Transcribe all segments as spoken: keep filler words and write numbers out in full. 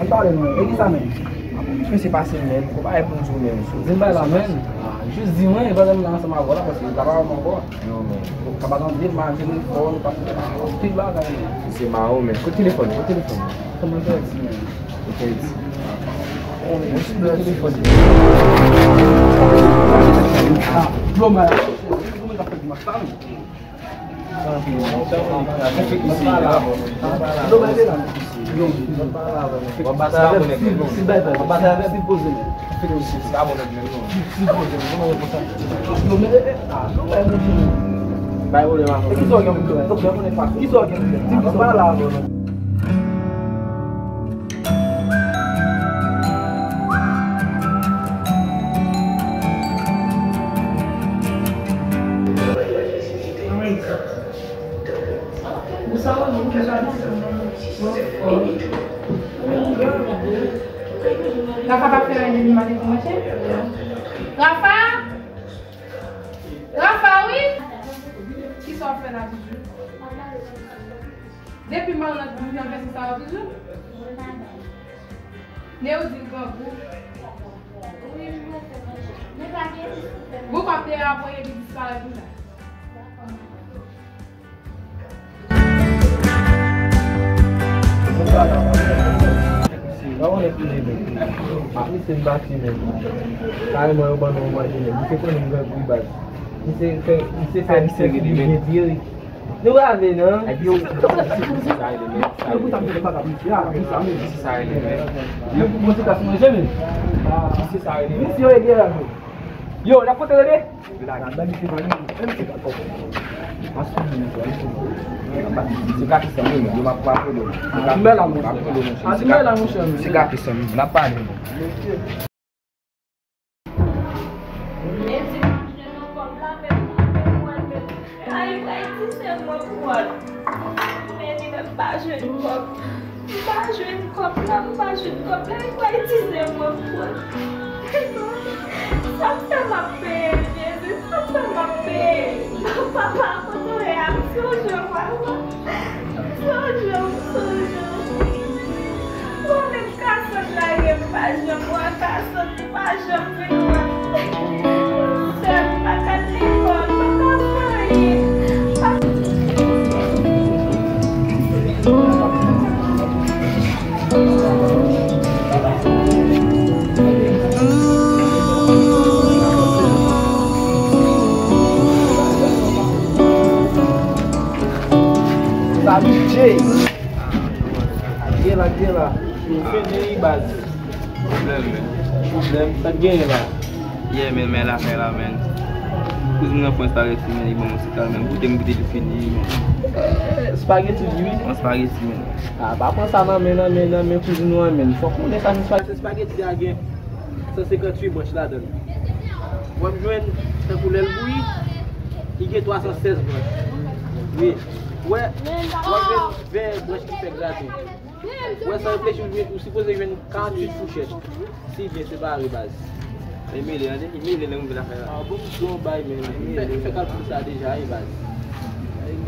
Ann pale non, e kisa menm? Mesye pase menm, konpayi pou nou di w menm. Di m bay la menm. Ah, jis di mwen, e pandan m la ansanm avè w la, paske m pa pale ankò. Non, men. Ou ka pa tande, m a telefòn, ou pa fè anpil bagay. Se mawo, men. Kote telefòn? Kote telefòn? Kòman pèdi, men? Ou pèdi. Mwen sou telefòn. Ah, bon, mwen la. Mwen ka fè di match la, non? Tranquille, mon cher, on est tranquille. Bay pwoblèm avè mwen. Kisa w gen pou fè? Kisa w gen pou fè? Di m sa. Rafa pa fè anyen depi maten pou mache? Rafa? Rafa, wi! Kisa w ap fè la toujou? Depi madanm nan vin nan vèsi sa yo toujou? Neo di l grangou. Gwo kòb te a voye li disparèt wi la. Misye, pa konnen ki nèg li. Ah, misye m bati menm. Kareman yo ban nou manje menm. Misye konnen m grangou baz. Misye fè, misye fè misye rele menm. Nou pa vle non. Yo, misye sa rele menm. Yo pou sa m te fè bagay misye a, misye sa rele menm. Yo pou mwen se klas manje menm. Misye sa rele menm. Misye yo ede la. Yo, n ap konte rele? Se gate sa menm, yo m ap pran pwoblèm. Se gate sa menm, yo m ap pran pwoblèm. Se gate sa menm, n ap pale menm. Ay, bay ti sè mwen pran. Men li menm pa jwenn kòb. M pa jwenn kòb la, m pa jwenn kòb la, li pral itilize mwen pou l. Sa fè m ap peye, Jezi, sa fè m ap peye. Papa, kote w ye a? M sonje w, papa. M sonje w, m sonje w. Mwen menm Kasant lage m pa janm wè Kasant, li pa janm vin wè m. Sè m pa ka lekòl, pa ka fè anyen. Salut Jay. Gen la, gen la. Yo fini baz. Pwoblèm, men. Pwoblèm, sa k genyen la? Yeah, men, men lakay la, men. Kouzin nan pran espageti, men, li ban mwen ti kal, men. Goute m, goute li fini, men. Eh, espageti, wi. Yon espageti, men. Ah, pa pran sa nan men, nan men, nan men kouzin ou an, men. Fòk ou konnen sa, se espageti a gen san senkanntuit branch ladan l. W ap jwenn, tankou lè l bouyi, li gen twa san sèz branch. Wi. Wè, w ap jwenn ven branch ki fè graten. Wè, san reflechi, ou jwenn, ou sipoze jwenn karanntuit fouchèt. Si byen separe, baz. E mele, tande, e mele nan nouvèl afè la. Ah, bon, m di w yon bay, men. M fè, m fè kalkil sa deja, wi, baz.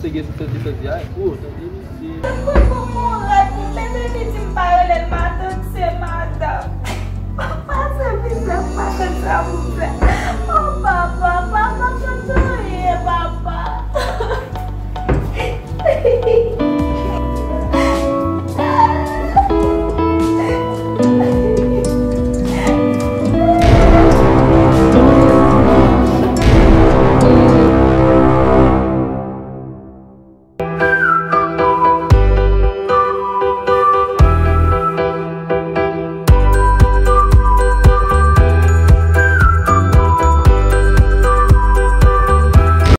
Se gen sou santi santi a. Oh, tande misye. Mwen pran yon rad pou mete li di m pa rele l matant, se madanm. Pase mizè, matant sa pou fè.